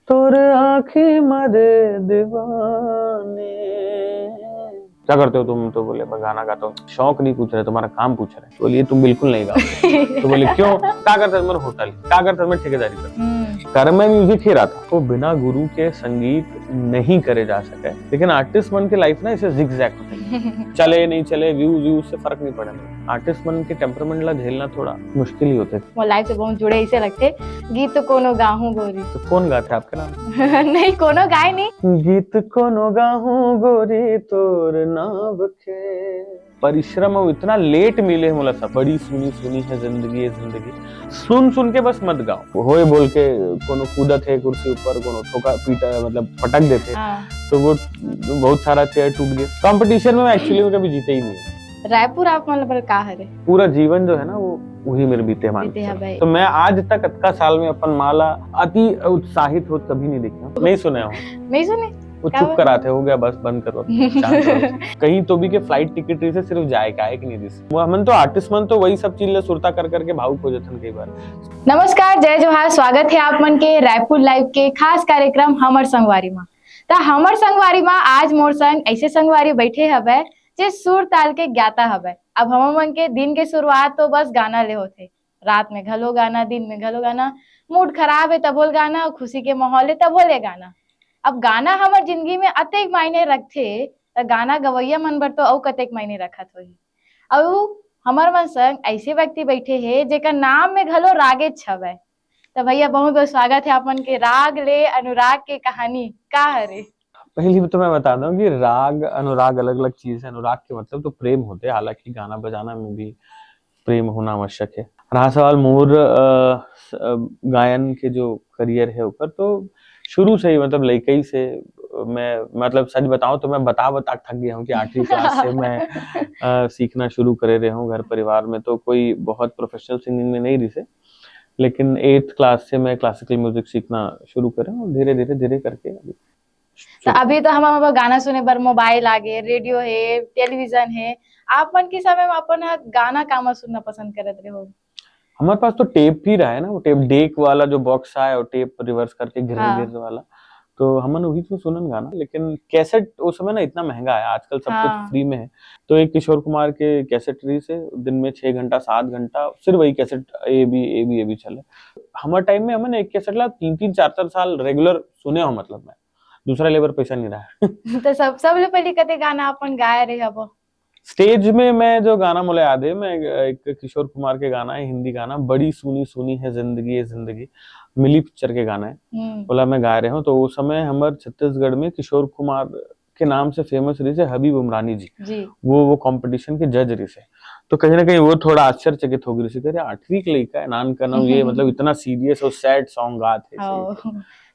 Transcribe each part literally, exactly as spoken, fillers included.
तोर आँखी मा रे दीवाने। क्या करते हो तुम? तो बोले, मैं गाना गाता हूँ। शौक नहीं पूछ रहे, तुम्हारा काम पूछ रहे हैं। बोलिए, तुम बिल्कुल नहीं गाओ। तो बोले, क्यों? क्या करता है तुम्हारा होटल? क्या करता है तुम्हारा ठेकेदारी करता? हम्म। कर मैं म्यूजिक ही रहा था। तो बिना गुरु के संगीत नहीं करे जा सके, लेकिन आर्टिस्ट मन के लाइफ ना ऐसे जिगजैग होते हैं। चले नहीं चले, व्यूज व्यूज से फर्क नहीं पड़े। आर्टिस्ट मन के टेम्परामेंट ला झेलना थोड़ा मुश्किल ही होते। वो लाइफ से बहुत जुड़े ऐसे लगते। गीत कोनो गाहूं गोरी। तो कौन गाते आपके नाम? नहीं, कोनो गाय नहीं। गीत कोनो गाहूं गोरी तोर नाव के। परिश्रम अउ इतना लेट मिले हे मोला सब। बड़ी सुनी सुनी है जिंदगी, ये जिंदगी। सुन सुन के बस मत गाओ। होए बोल के कोनो कूदत है कुर्सी ऊपर, कोनो ठोका पीटा, मतलब पटक देते। हाँ। तो वो बहुत सारा चेयर टूट गए। कंपटीशन में मैं एक्चुअली में कभी जीते ही नहीं। रायपुर आप मन बर का हरे? पूरा जीवन जो है ना, वो वही मेरे बीते मान के बीते चला। हवय। तो मैं आज तक अतका साल में अपन माँ ला अति उत्साहित होत कभी नहीं देखे हूँ, नहीं सुने हूँ। नहीं सुने? वो क्या चुप बात? कराते, हो गया बस, बंद करो, शांत रहो। कहीं तो भी के फ्लाइट टिकट रही से सिर्फ जाए का, आए के नहीं रही से। वो हमन तो आर्टिस्ट मन तो वही सब चीज ला सुरता कर करके भावुक हो जाथन कई बार। नमस्कार, जय जोहार, स्वागत है आप मन के रायपुर लाइव के खास कार्यक्रम हमर संगवारी मा। त हमर संगवारी मा आज मोर संग ऐसे संगवारी बैठे हवय जे सुर ताल के ज्ञाता हवय। अब हमर मन के दिन के शुरुआत तो बस गाना ले होथे, रात में घलो गाना, दिन में घलो गाना, मूड खराब है तभो ले गाना, खुशी के माहौल है तभो ले गाना। अब गाना हमर जिंदगी में अतेक मायने रखथे, त गाना गवैया मन बर तो अउ कतेक मायने रखत होही। अउ हमर मन संग ऐसे व्यक्ति बैठे हे जेकर नाम में घलो रागेच हवय। त भैया, बहुत बहुत स्वागत है आप मन के। राग ले अनुराग के कहानी का हरे? पहली तो मैं बता दूं कि राग अनुराग अलग-अलग चीज है। अनुराग के मतलब तो प्रेम होते हैं, हालांकि गाना बजाना में भी प्रेम होना आवश्यक है। रहा सवाल मोर, अ, स-, अ, गायन के जो करियर है ओकर, तो शुरू से ही, मतलब लइकई से, अ, मैं, मतलब सच बताऊं तो मैं बता बता के थक गया हूँ कि आठवीं क्लास से मैं, अ, सीखना शुरू करे रहे हूँ। घर परिवार में तो कोई बहुत प्रोफेशनल सिंगिंग में नहीं रही से, लेकिन एट्थ क्लास से मैं क्लासिकल म्यूजिक सीखना शुरू करे हूँ। धीरे धीरे धीरे करके अभी तो अभी तो हमर गाना सुने बर मोबाइल आ गे, रेडियो हे, टेलीविजन हे। आप मन के समय में अपन ह गाना कामा सुनना पसंद करत रहे हो? हमारे पास तो टेप ही रहा है ना, वो टेप डेक वाला जो बॉक्स आया और टेप रिवर्स करके घिर हाँ। घिर वाला, तो हमन वही तो सुनन गाना। लेकिन कैसेट उस समय ना इतना महंगा है, आजकल सब कुछ हाँ। फ्री में है। तो एक किशोर कुमार के कैसेट रही से दिन में छह घंटा, सात घंटा सिर्फ वही cassette A B, A B, A B चले। हमारे टाइम में हमन एक कैसेट ला तीन तीन चार चार साल रेगुलर सुने हो, मतलब मैं दूसरा लेबर पैसा नहीं रहा है। तो सब, सबले पहले कते गाना अपन गाए रहे हबो? स्टेज में मैं जो गाना मोला याद है, मैं एक किशोर कुमार के गाना है, हिंदी गाना, बड़ी सूनी सूनी है जिंदगी ये जिंदगी, मिली पिक्चर के गाना है। हम्म। बोला मैं गाए रहे हूँ, तो उस समय हमर छत्तीसगढ़ में किशोर कुमार के नाम से फेमस रही से हबीब उमरानी जी। जी। वो, वो कंपटीशन के जज रही से। तो कहीं ना कहीं वो थोड़ा आश्चर्यचकित हो गई से, "अरे, आठवीं के लइका है, नान कनव ये, हम्म। मतलब इतना सीरियस और सैड सॉन्ग गात है।" हाँ।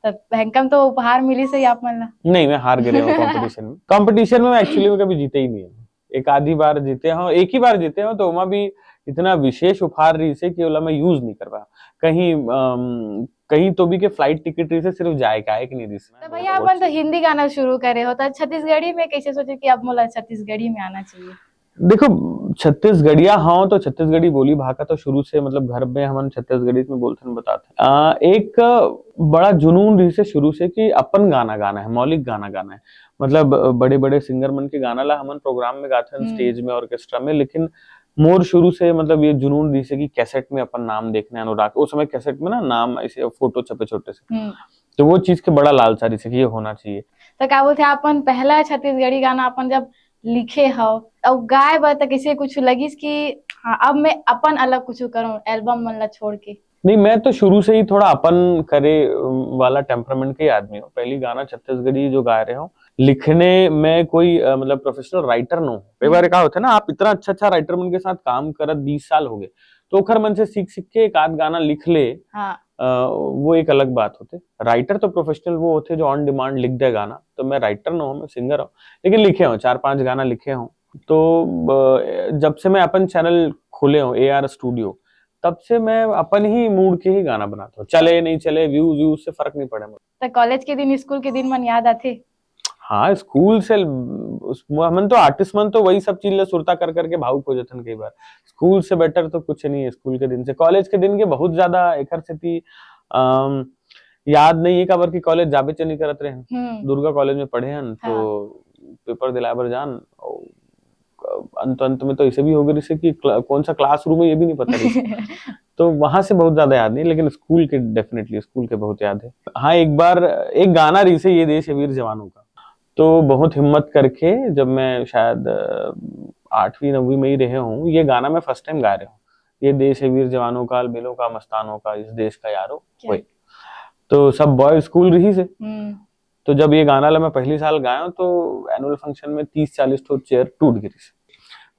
तो भयंकर तो उपहार मिली सही आप मन ला। नहीं, मैं हार गए हूँ कंपटीशन में। कंपटीशन में मैं एक्चुअली में कभी जीते ही नहीं हूँ। एक आधी बार जीते हूँ, एक ही बार जीते हूँ, तो ओमा भी इतना विशेष उपहार रही से कि ओला मैं यूज नहीं कर पाया। कहीं, अम, कहीं तो भी के फ्लाइट टिकट रही से सिर्फ जाए का, आए के नहीं रही से। तो भैया, अपन तो हिंदी गाना शुरू करे हो, तो छत्तीसगढ़ी में कैसे सोचे कि अब मोला छत्तीसगढ़ी में आना चाहिए? देखो, छत्तीसगढ़िया हव तो छत्तीसगढ़ी बोली भाखा तो शुरू से, मतलब घर में हमन छत्तीसगढ़ी में बोलथन, बताथन। आ, एक बड़ा जुनून रहिसे शुरू से कि अपन गाना गाना है, मौलिक गाना गाना है। मतलब बड़े-बड़े सिंगर मन के गाना ला हमन प्रोग्राम में गाथन, हम्म। स्टेज में, ऑर्केस्ट्रा में, लेकिन मोर शुरू से मतलब ये जुनून रहिसे कि कैसेट में अपन नाम देखना है, अनुराग। उस समय कैसेट में ना नाम ऐसे फोटो छपे छोटे से। हम्म। तो वो चीज के बड़ा लालसा रहिसे कि ये होना चाहिए। तो का बोलथे, अपन पहला छत्तीसगढ़ी गाना अपन जब लिखे हव अउ गाए बर, त कइसे कुछ लगिस कि हाँ, अब मैं अपन अलग कुछ करूँ एल्बम मन ला छोड़ के? नहीं, मैं तो शुरू से ही थोड़ा अपन करे, अम, वाला टेम्परामेंट के ही आदमी हूँ। पहली गाना छत्तीसगढ़ी जो गाए रहे हूँ, लिखने में कोई, अ, मतलब प्रोफेशनल राइटर न हूँ। कई बार हम्म। का होथे ना, आप इतना अच्छा-अच्छा राइटर मन के साथ काम करत बीस साल हो गए, तो ओखर मन से सीख-सीख के एक आध गाना लिख ले, हाँ। अ, वो एक अलग बात होथे। राइटर तो प्रोफेशनल वो होथे जो ऑन डिमांड लिख दे गाना, तो मैं राइटर न हूँ, मैं सिंगर हूँ, लेकिन लिखे हूँ, चार पांच गाना लिखे हूँ। तो, अ, जब से मैं अपन चैनल खोले हूँ, ए आर स्टूडियो, तब से मैं अपन ही मूड के ही गाना बनाता हूँ। चले, नहीं चले, व्यूज, व्यूज से फर्क नहीं पड़े मुझे। तो कॉलेज के दिन, स्कूल के दिन मन याद आथे? हाँ, स्कूल से ल-, उस, हमन तो आर्टिस्ट मन तो वही सब चीज ला सुरता कर करके भावुक हो जाथन कई बार। स्कूल से बेटर तो कुछ नहीं है स्कूल के दिन से। कॉलेज के दिन के बहुत ज्यादा एकर सेती, अम, याद नहीं है, काबर कि कॉलेज जाबे च नहीं करत रहे हन। हम्म। दुर्गा कॉलेज में पढ़े हन, तो पेपर दिलाए बर जान, और अंत अंत में तो ऐसे भी हो गए, जैसे कि क्ला-, कौन सा क्लासरूम है, ये भी नहीं पता रही। तो वहां से बहुत ज्यादा याद नहीं, लेकिन स्कूल के, डेफिनेटली स्कूल के बहुत याद है। हाँ, एक बार एक गाना रही से, ये देश है वीर जवानों का, तो बहुत हिम्मत करके, जब मैं शायद अ, आठवीं नवीं में ही रहे हूँ, ये गाना मैं फर्स्ट टाइम गा रहे हूँ, ये देश है वीर जवानों का, अलबेलों का, मस्तानों का, इस देश का यारो। क्या? वही। तो सब बॉय स्कूल रही से, हम्म। तो जब ये गाना ला मैं पहली साल गाया हूँ, तो एनुअल फंक्शन में तीस चालीस ठो चेयर टूट गिरी से।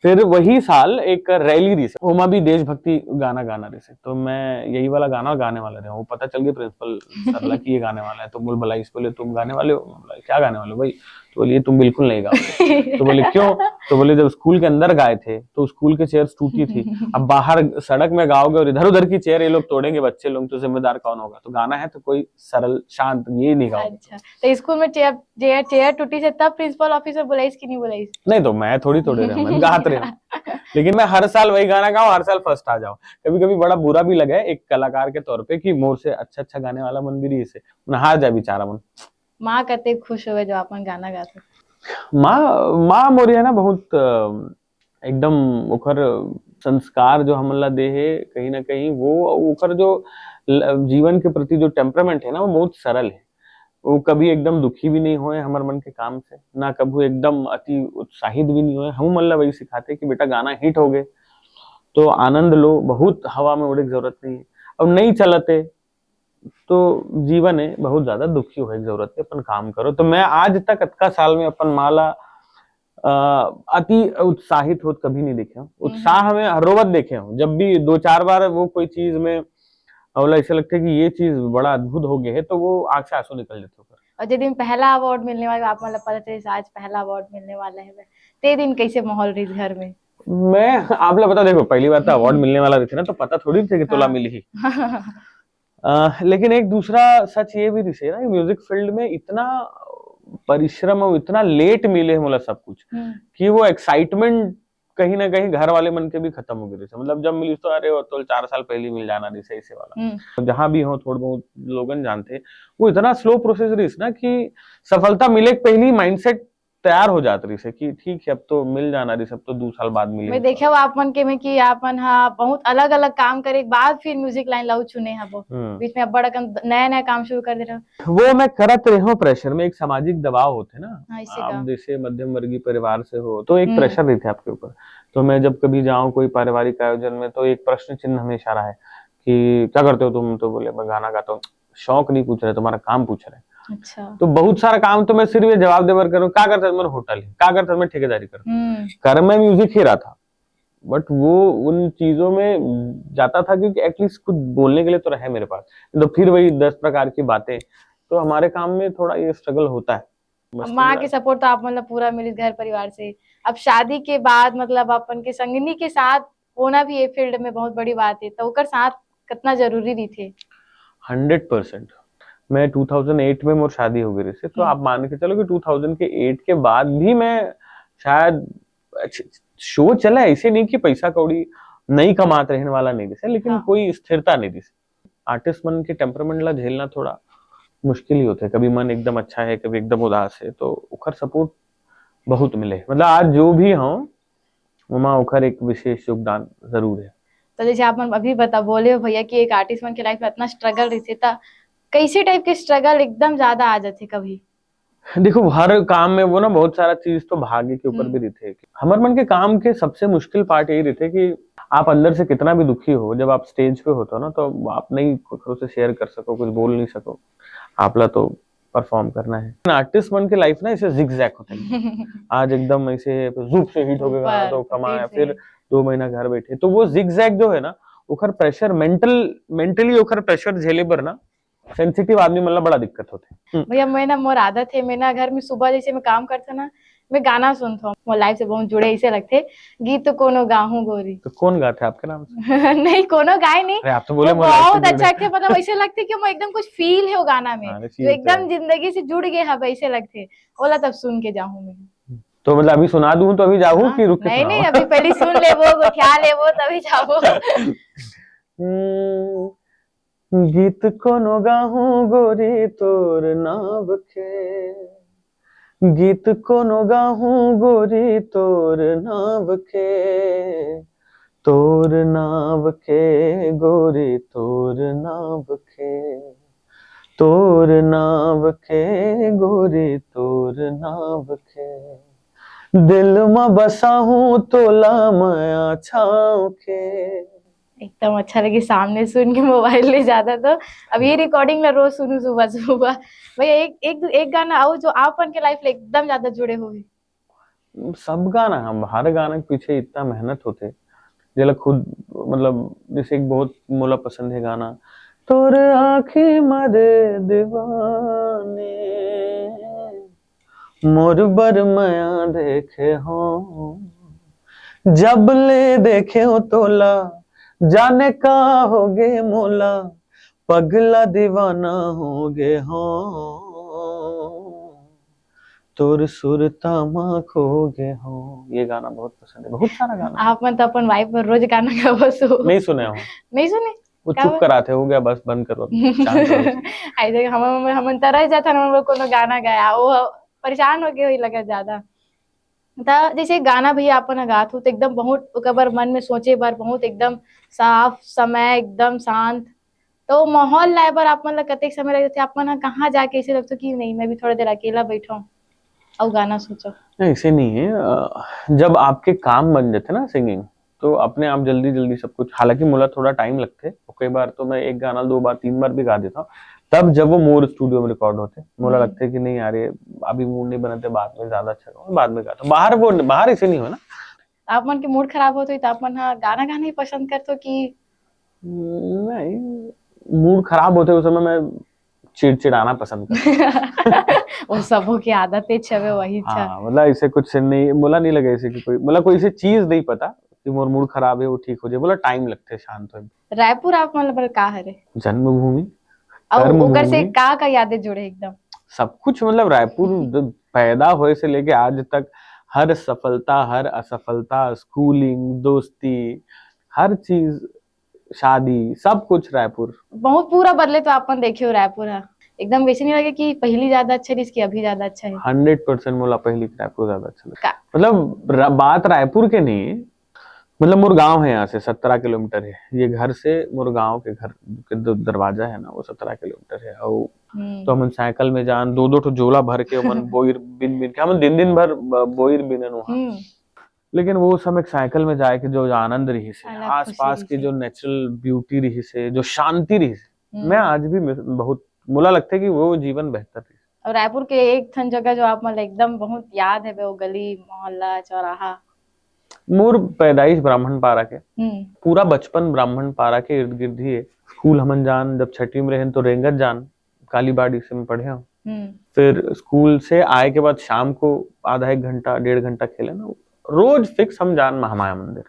फिर वही साल एक रैली रही से, ओमा भी देशभक्ति गाना गाना रही से, तो मैं यही वाला गाना गाने वाला रहा हूँ। पता चल गया प्रिंसिपल सर ला कि ये गाने वाला है, तो बोल, "भला इस बोले तुम गाने वाले हो?" मैं बोला, "क्या गाने वाले हो भाई?" तो बोले, "ये तुम बिल्कुल नहीं गाओगे।" तो बोले, "क्यों?" तो बोले, "जब स्कूल के अंदर गाए थे तो स्कूल के चेयर्स टूटी थी, अब बाहर सड़क में गाओगे और इधर उधर की चेयर ये लोग तोड़ेंगे बच्चे लोग, तो जिम्मेदार कौन होगा? तो गाना है तो कोई सरल शांत ये नहीं गाओगे।" अच्छा, तो स्कूल में चेयर चेयर चेयर टूटी से तब प्रिंसिपल ऑफिस में बुलाइस कि नहीं बुलाइस? नहीं, तो मैं थोड़ी तोड़े रहे, मैं गात रहे हूँ। लेकिन मैं हर साल वही गाना गाऊँ, हर साल फर्स्ट आ जाऊँ। कभी कभी बड़ा बुरा भी लगे एक कलाकार के तौर पे कि मोर से अच्छा अच्छा गाने वाला मन भी रही से, नहा जाए बेचारा मन। माँ कते खुश होवे जब अपन गाना गाते? माँ, माँ मोर है ना बहुत अ, एकदम ओकर संस्कार जो हमन ला दे हे, कहीं ना कहीं वो ओकर जो ल-, जीवन के प्रति जो टेम्परामेंट है ना, वो बहुत सरल है। वो कभी एकदम दुखी भी नहीं होए हमर मन के काम से, ना कभू एकदम अति उत्साहित भी नहीं होए। हम मन ला वही सिखाते कि बेटा गाना हिट हो गए तो आनंद लो, बहुत हवा में उड़े के जरूरत नहीं है। अब नहीं चलते तो जीवन है, बहुत ज्यादा दुखी होए के जरूरत है, अपन काम करो। तो मैं आज तक अतका साल में अपन माँ ला अ, अति उत्साहित होत कभी नहीं देखे हूँ। उत्साह में हर रोवत देखे हूँ। जब भी दो चार बार वो कोई चीज में, मतलब ऐसे लगता है कि ये चीज बड़ा अद्भुत हो गया है, तो वो आंख से आंसू निकल जाते हैं। और जे दिन पहला अवार्ड मिलने वाला, आप मतलब पता चले आज पहला अवार्ड मिलने वाला है, ते दिन कैसे माहौल रही घर में? मैं आप लोग बता, देखो, पहली बार तो अवार्ड मिलने वाला रही थी ना, तो पता थोड़ी थे कि तोला हाँ। मिली ही। अ, लेकिन एक दूसरा सच ये भी रही ना, म्यूजिक फील्ड में इतना परिश्रम और इतना लेट मिले है मोला सब कुछ, हम्म, कि वो एक्साइटमेंट कहीं ना कहीं घर वाले मन के भी खत्म हो गए थे। मतलब जब मिली तो अरे वो तो चार साल पहले मिल जाना रही सही से वाला। हम्म, जहाँ भी हो थोड़ा बहुत लोगन जानते, वो इतना स्लो प्रोसेस रही ना कि सफलता मिले के पहले ही माइंडसेट तैयार हो जात रही से कि ठीक है, अब तो मिल जाना रही, अब तो दो साल बाद मिले। मैं देखे हो आप मन के में कि आप मन हा बहुत अलग अलग काम करे के बाद फिर म्यूजिक लाइन लाऊ चुने हा वो। हम्म। बीच में अब बड़ा कन नया नया काम शुरू कर दे रहे हो। वो मैं करत रहे हूँ प्रेशर में, एक सामाजिक दबाव होते ना, हाँ, इसे आप का? जैसे मध्यम वर्गीय परिवार से हो तो एक हम्म। प्रेशर रहते आपके ऊपर। तो मैं जब कभी जाऊँ कोई पारिवारिक आयोजन में तो एक प्रश्न चिन्ह हमेशा रहा है कि क्या करते हो तुम, तो बोले मैं गाना गाता हूँ। शौक नहीं पूछ रहे, तुम्हारा काम पूछ रहे हैं। अच्छा। तो बहुत सारा काम तो मैं सिर्फ ये जवाब देवर करूँ, क्या करता है तुम्हारा होटल है, क्या करता है मैं ठेकेदारी करता हूँ। हम्म, कर मैं म्यूजिक ही रहा था, बट वो उन चीजों में जाता था क्योंकि एटलीस्ट कुछ बोलने के लिए तो रहे मेरे पास। तो फिर वही दस प्रकार की बातें, तो हमारे काम में थोड़ा ये स्ट्रगल होता है। बस माँ थोड़ा- के सपोर्ट तो आप मतलब पूरा मिली घर परिवार से। अब शादी के बाद मतलब अपन के संगनी के साथ होना भी ये फील्ड में बहुत बड़ी बात है, तो ओकर साथ कितना जरूरी रही थे? Hundred percent. मैं टू थाउजेंड एट में मोर शादी हो गई रही से, तो हम्म। आप मान के चलो कि टू थाउजेंड के एट के बाद भी मैं शायद शो चला, ऐसे नहीं कि पैसा कौड़ी नहीं कमात रहने वाला नहीं रही से, लेकिन हाँ। कोई स्थिरता नहीं रही से। आर्टिस्ट मन के टेम्परामेंट ला झेलना थोड़ा मुश्किल ही होता है। कभी मन एकदम अच्छा है, कभी एकदम उदास है, तो ओकर सपोर्ट बहुत मिले। मतलब आज जो भी हूँ, ओमा ओकर एक विशेष योगदान जरूर है। तो जैसे आप मन अभी बता बोले हो भैया कि एक आर्टिस्ट मन के लाइफ में इतना स्ट्रगल रही थे, तो कैसे टाइप के स्ट्रगल एकदम ज्यादा आ जाते कभी? देखो, हर काम में वो ना बहुत सारा चीज तो भाग्य के ऊपर हम्म। भी रहते हैं। हमर मन के काम के सबसे मुश्किल पार्ट यही रहते कि आप अंदर से कितना भी दुखी हो, जब आप स्टेज पे होते हो ना, तो आप नहीं ककरो से शेयर कर सको, कुछ बोल नहीं सको, आपला तो परफॉर्म करना है। आर्टिस्ट मन के लाइफ ना ऐसे जिगजैग होते हैं। आज एकदम ऐसे रूप से हिट हो गया गाना, ऊपर, तो कमाया, फिर फिर दो महीना घर बैठे, तो वो जिगजैग जो है ना, ओकर प्रेशर, मेंटल, मेंटली ओकर प्रेशर झेले बर ना सेंसिटिव आदमी मन ला बड़ा दिक्कत होते। हम्म। भैया, मैं ना, मोर आदत है, मैं ना घर में सुबह जैसे मैं काम करता ना, मैं गाना सुनता हूँ, मोर लाइफ से बहुत जुड़े ऐसे लगते। गीत तो कोनो गाहूँ गोरी। तो कौन गाते आपके नाम से? नहीं, कोनो गाय नहीं। अरे, आप तो बोले वो मोर लाइफ से बहुत जुड़े। अच्छा लगते, मतलब ऐसे लगते कि मैं एकदम कुछ फील है वो गाना में, हाँ, अरे, तो फील तो एकदम है। जिंदगी से जुड़ गए हब ऐसे लगते। ओला तब सुन के जाहूँ मैं। तो मतलब अभी सुना दूं तो अभी जाहू हाँ, कि रुक के नहीं, सुनाओ? नहीं, अभी पहले सुन लेबो, गोठिया लेबो, तभी जाबो। हम्म, गीत कोनो गाहूँ गोरी तोर नाव के, गीत कोनो गाहूँ गोरी तोर नाव के, तोर नाव के गोरी तोर नाव के, तोर नाव के गोरी तोर नाव के, दिल म बसाहूँ तोला मया छाँव के। एकदम अच्छा लगे सामने सुन के मोबाइल ले ज्यादा तो। अब ये रिकॉर्डिंग ला रोज सुनू सुबह सुबह। भैया एक एक एक गाना आऊ जो आप मन के लाइफ ले एकदम ज्यादा जुड़े हुए। सब गाना, हम हर गाना के पीछे इतना मेहनत होथे, जेला खुद मतलब जैसे एक बहुत मोला पसंद है गाना, तोर आँखी म दे दीवाने मोर बर मया देखे हो, जब ले देखे हो तोला, जाने का हो गे मोला, पगला दीवाना हो गे हो, तोर सुरता मा खो गे हो। ये गाना बहुत पसंद है, बहुत सारा गाना। आप मन तो अपन वाइफ पर रोज गाना गावत हो। नहीं सुने हो? नहीं सुने? वो का चुप बात? कराते हो गया, बस बंद करो अभी, शांत करो। ऐसे हम हम तरह जाता ना, हम लोग कोनो गाना गाया, वो परेशान हो गए वही लगा ज्यादा। त जैसे गाना भी अपन ह गात हो तो एकदम बहुत ओकर बर मन में सोचे बर बहुत एकदम साफ समय एकदम शांत। तो माहौल लाए बर आप मन ला कतेक समय लग जाथे? आप मन ह कहाँ जाके ऐसे लगथे कि नहीं मैं भी थोड़ा देर अकेला बैठा हूँ और गाना सोचा? नहीं, ऐसे नहीं है। अ, जब आपके काम बन जाते ना सिंगिंग, तो अपने आप जल्दी जल्दी सब कुछ, हालांकि मोला थोड़ा टाइम लगथे, कई बार तो मैं एक गाना दो बार तीन बार भी गा देता हूँ। तब जब वो मोर स्टूडियो में रिकॉर्ड होते, मोला हम्म। लगथे कि नहीं यार, ये अभी मूड नहीं बनते, बाद में ज्यादा अच्छा गाऊंगा, बाद में गाता हूँ। बाहर वो, बाहर ऐसे नहीं हो ना। आप मन के मूड खराब होत होही त आप मन ह गाना गाना ही पसंद करथो कि? नहीं, मूड खराब होते उस समय मैं चिड़चिड़ाना पसंद करता हूँ। वो सबो के आदत है छवे वही छा। हाँ, मतलब ऐसे कुछ नहीं, मोला नहीं लगे ऐसे कि कोई, मतलब कोई ऐसी चीज नहीं पता कि मोर मूड खराब है वो ठीक हो जाए, बोला टाइम लगते शांत हो। रायपुर आप मन बर का हरे? जन्मभूमि, और ओकर से कर्मभूमि। का का यादें जुड़े एकदम? सब कुछ, मतलब रायपुर जब पैदा होए से लेके आज तक हर सफलता, हर असफलता, स्कूलिंग, दोस्ती, हर चीज, शादी, सब कुछ रायपुर। बहुत पूरा बदले तो आप मन देखे हो रायपुर हा। एकदम वैसे नहीं लगे कि पहली ज्यादा अच्छा रहिस कि अभी ज्यादा अच्छा है। हंड्रेड परसेंट मोला पहली के रायपुर ज्यादा अच्छा लगे। का? मतलब र-, बात रायपुर के नहीं है, मतलब मोर गांव है यहाँ से सत्रह किलोमीटर है, ये घर से मोर गांव के घर के द-, दरवाजा है ना, वो सत्रह किलोमीटर है। और हम्म। तो हमन साइकिल में जान, दो दो ठो झोला भर के हमन बोइर बिन बिन के, हमन दिन दिन भर ब-, बोइर बिनन वहाँ। हम्म। लेकिन वो समय साइकिल में जाए के जो आनंद रहिस हे, अलग खुशी आसपास के रहिस हे। जो नेचुरल ब्यूटी रहिस हे, जो शांति रहिस हे, हम्म। मैं आज भी मिस-, बहुत, मोला लगथे कि वो जीवन बेहतर रहिस। और रायपुर के एक ठन जगह जो आप मन ला एकदम बहुत याद है, वो गली, मोहल्ला, चौराहा? मोर पैदाइश ब्राह्मण पारा के, हम्म। पूरा बचपन ब्राह्मण पारा के इर्द गिर्द ही है। स्कूल हमन जान, जब छठी में रहेन तो रेंगत जान, कालीबाड़ी से मैं पढ़े हूँ। हम्म। फिर स्कूल से आए के बाद शाम को आधा एक घंटा, डेढ़ घंटा खेले ना, रोज फिक्स हम जान महामाया मंदिर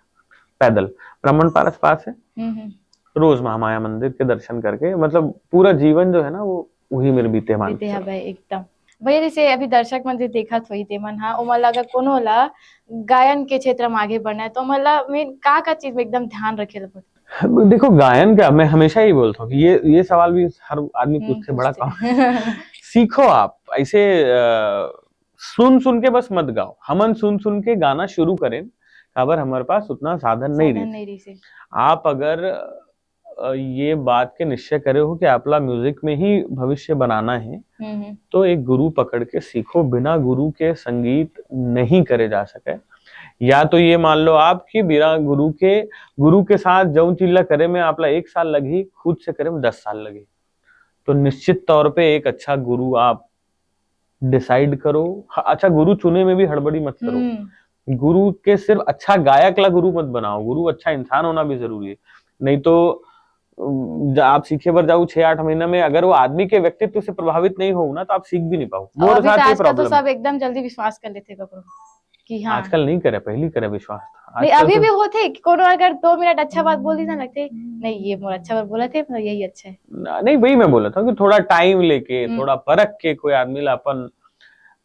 पैदल, ब्राह्मण पारा से पास है, हम्म, हम्म। रोज महामाया मंदिर के दर्शन करके, मतलब पूरा जीवन जो है ना वो वही मेरे बीते मान के बीते चलो। हवे एकदम। भैया जैसे अभी दर्शक मन जो देखत होही ते मन हा, ओमन ला अगर कोनो ला गायन के क्षेत्र में आगे बढ़ना है तो ओमन ला मेन का का चीज में एकदम ध्यान रखे ला पड़थे? देखो, गायन का मैं हमेशा ही बोलता हूँ कि ये, ये सवाल भी हर आदमी हम्म, पूछते, बड़ा पूछते। कम। सीखो आप, ऐसे, अ, सुन सुन के बस मत गाओ। हमन सुन सुन के गाना शुरू करें, काबर हमारे पास उतना साधन नहीं साधन रहिस। नहीं रहिस हे। आप अगर, अ, ये बात के निश्चय करे हो कि आपला म्यूजिक में ही भविष्य बनाना है, हम्म, हम्म। तो एक गुरु पकड़ के सीखो। बिना गुरु के संगीत नहीं करे जा सके। या तो ये मान लो आप कि बिना गुरु के, गुरु के साथ जौन चीज ला करे में आपला एक साल लगही, खुद से करे में दस साल लगही। तो निश्चित तौर पे एक अच्छा गुरु आप डिसाइड करो। ह-, अच्छा गुरु चुने में भी हड़बड़ी मत करो। हम्म। गुरु के सिर्फ अच्छा गायक ला गुरु मत बनाओ, गुरु अच्छा इंसान होना भी जरूरी है। नहीं तो, अम, ज-, आप सीखे बर जाओ छह आठ महीना में, अगर वो आदमी के व्यक्तित्व से प्रभावित नहीं हो ना, तो आप सीख भी नहीं पाओ। और मोर अभी साथ तो ये आजकल तो प्रॉब्लम है। सब एकदम जल्दी विश्वास कर लेथे ककरो कि हाँ। आजकल नहीं करे, पहली करे विश्वास। नहीं, आजकल अभी तो भी होथे कि कोनो अगर दो मिनट अच्छा बात बोल दी ना, लगथे, "नहीं, ये मोर अच्छा बात बोला थे, मतलब यही अच्छा है।" ना, नहीं, वही मैं बोला था कि थोड़ा टाइम लेके, हम्म। थोड़ा परख के कोई आदमी ला अपन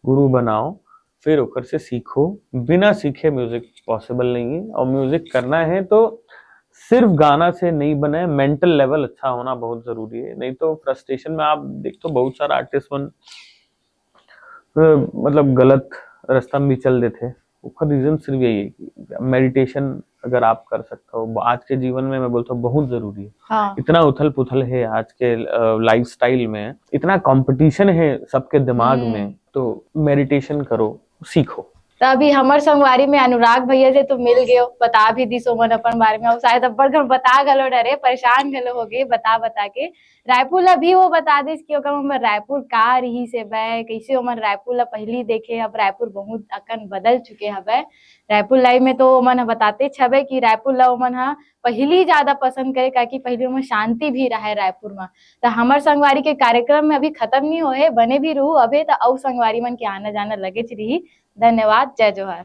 गुरु बनाओ, फिर ओकर से सीखो। बिना सीखे म्यूजिक पॉसिबल नहीं है, और म्यूजिक करना है तो सिर्फ गाना से नहीं बने, मेंटल लेवल अच्छा होना बहुत जरूरी है। नहीं तो फ्रस्ट्रेशन में आप देखते हो बहुत सारा आर्टिस्ट मन अ, मतलब गलत रास्ता में भी चल देते हैं। ओकर रीजन सिर्फ यही है कि मेडिटेशन अगर आप कर सकते हो, आज के जीवन में मैं बोलता हूँ बहुत जरूरी है। हाँ। इतना उथल पुथल है आज के लाइफस्टाइल में, इतना कंपटीशन है सबके दिमाग हम्म। में, तो मेडिटेशन करो, सीखो। तो अभी हमर संगवारी में अनुराग भैया जे तो मिल गयो, बता भी दिस ओमन अपन बारे में, और शायद अब्बड़ घन बता घलो डरे, परेशान घलो हो गए बता बता के। रायपुर ला भी वो बता दिस कि ओकर मन रायपुर का रही से बे, कैसे ओमन रायपुर ला पहली देखे, अब रायपुर बहुत अकन बदल चुके हवे। रायपुर लाइव में तो ओमन ह बताते छबे कि रायपुर ला ओमन ह पहली ज्यादा पसंद करे, काकि पहली ओमन शांति भी रहे रायपुर में। तो हमर संगवारी के कार्यक्रम में अभी खत्म नहीं होए, बने भी रहू अबे, तो अउ संगवारी मन के आना जाना लगेच रही। धन्यवाद, जय जोहार।